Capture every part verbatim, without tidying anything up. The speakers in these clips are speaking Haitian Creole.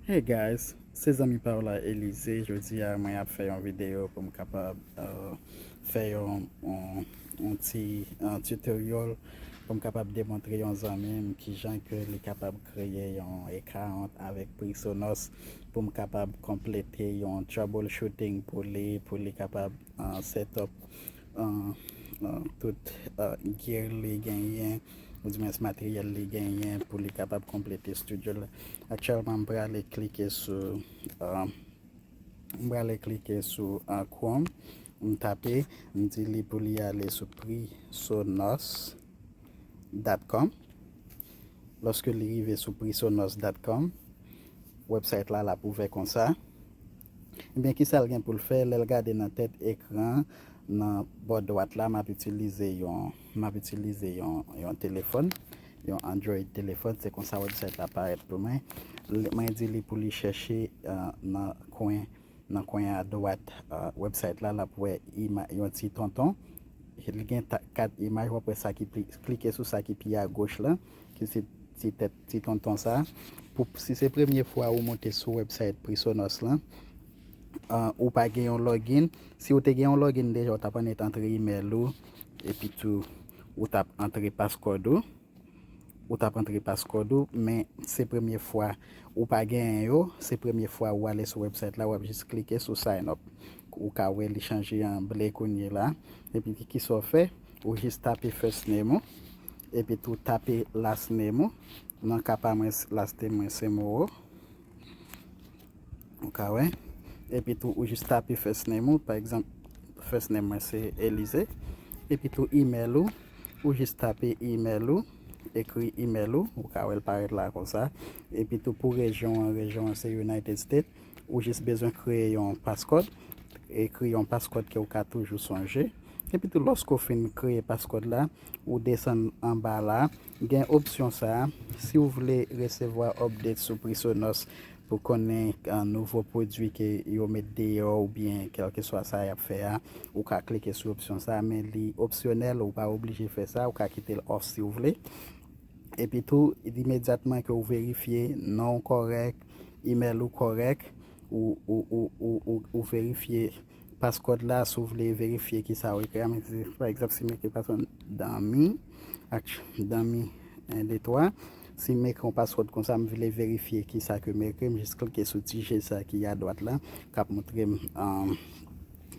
Hey guys, se zanmi pa w la Elize. Jodi a mwen ap fè yon videyo pou m kapab uh, fè yon, yon, yon ti uh, tutorial pou m kapab demontre yon zanmi m kijan ke li kapab kreye yon account avèk PreSonus pou m kapab konplete yon troubleshooting pou li, pou li kapab uh, set up uh, uh, tout uh, gear li genyen, oudimens materyèl li genyen pou li kapab konplete studio la. Aktyèlman, m prale klike sou uh, m prale klike sou uh, Chrome, m tape, m di li pou li ale sou presonus.com. Lòske li rive sou presonus.com, website la l ap ouvè konsa. Ebyen, kisa l gen pou l fè? Lè l gade nan tèt ekran, nan bò dwat la, m ap itilize yon, m ap itilize yon, yon telefòn, yon Android telefòn. Se konsa website la parèt pou mwen. Mwen di li pou li chèche uh, nan kwen nan kwen a dwat uh, website la, l ap wè yon ti tonton. Li gen kat imaj, w ap wè sa ki klike sou sa ki pi agoch la, ki se ti tèt ti tonton sa. Pou, si se premye fwa ou monte sou website PreSonus lan, uh, ou pa gen yon login. Si ou te gen yon login deja, ou t ap annik antre email ou, epi tou ou t ap antre passcode ou. Ou t ap antre passcode ou, men se premye fwa ou pa genyen yo, se premye fwa ou ale sou website la, w ap jis klike sou sign up. Ou ka wè li chanje an ble kounye la. Epi ki sa w fè? Ou jis tape first name ou, epi tou tape last name ou. Nan ka pa mwen, last name mwen se Moreau. Ou ka wè. Epi tou ou jis tape first name ou, pa egzanp, first name mwen se Elize. Epi tou email ou, ou jis tape email ou, ekri email ou, ou ka wè l parèt la konsa. Epi tou pou rejyon an, rejyon an se United States, ou jis bezwen kreye yon passcode, ekri yon passcode ke ou ka toujou sonje. Epi tou lòske w fin kreye passcode la, ou desann anba la, gen opsyon sa a. Si w vle resevwa update sou PreSonus pou konnen uh, nouvo pwodui ke yo met deyò oubyen kèlkeswa sa y ap fè a, ou ka klike sou opsyon sa a, men li opsyonèl, ou pa oblije fè sa, ou ka kite l off si w vle. Epi tou, imedyatman ke w verifye non w kòrèk, email ou kòrèk, ou, ou, ou, ou, ou, ou verifye passcode la, si w vle verifye kisa w ekri a, men se, pa egzanp, si m ekri passcode Dami, ak Dami en, de, twa, si m ekri yon passcode konsa, m vle verifye kisa ke m ekri, m jis klike sou ti je sa ki adwat la, k ap montre m, um,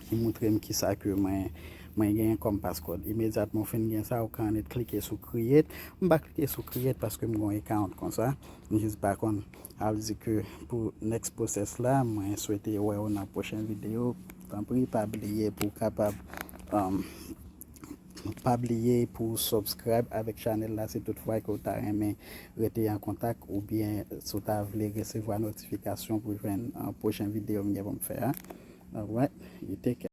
ki montre m kisa ke mwen, mwen genyen kòm passcode. Imedyatman w fin gen sa, ou ka annik klike sou create. M pa klike sou create paske m gen yon account konsa. M jis pa konn. Sa vle di ke pou next process la, mwen swete wè w nan pwochen videyo. Tanpri, pa bliye pou w kapab, um, pa bliye pou w subscribe avèk chanèl la si toutfwa ke w ta renmen rete an kontak oubyen si w ta vle resevwa notifikasyon pou jwenn uh, pwochen videyo m gen pou m fè a. Alright, you take care.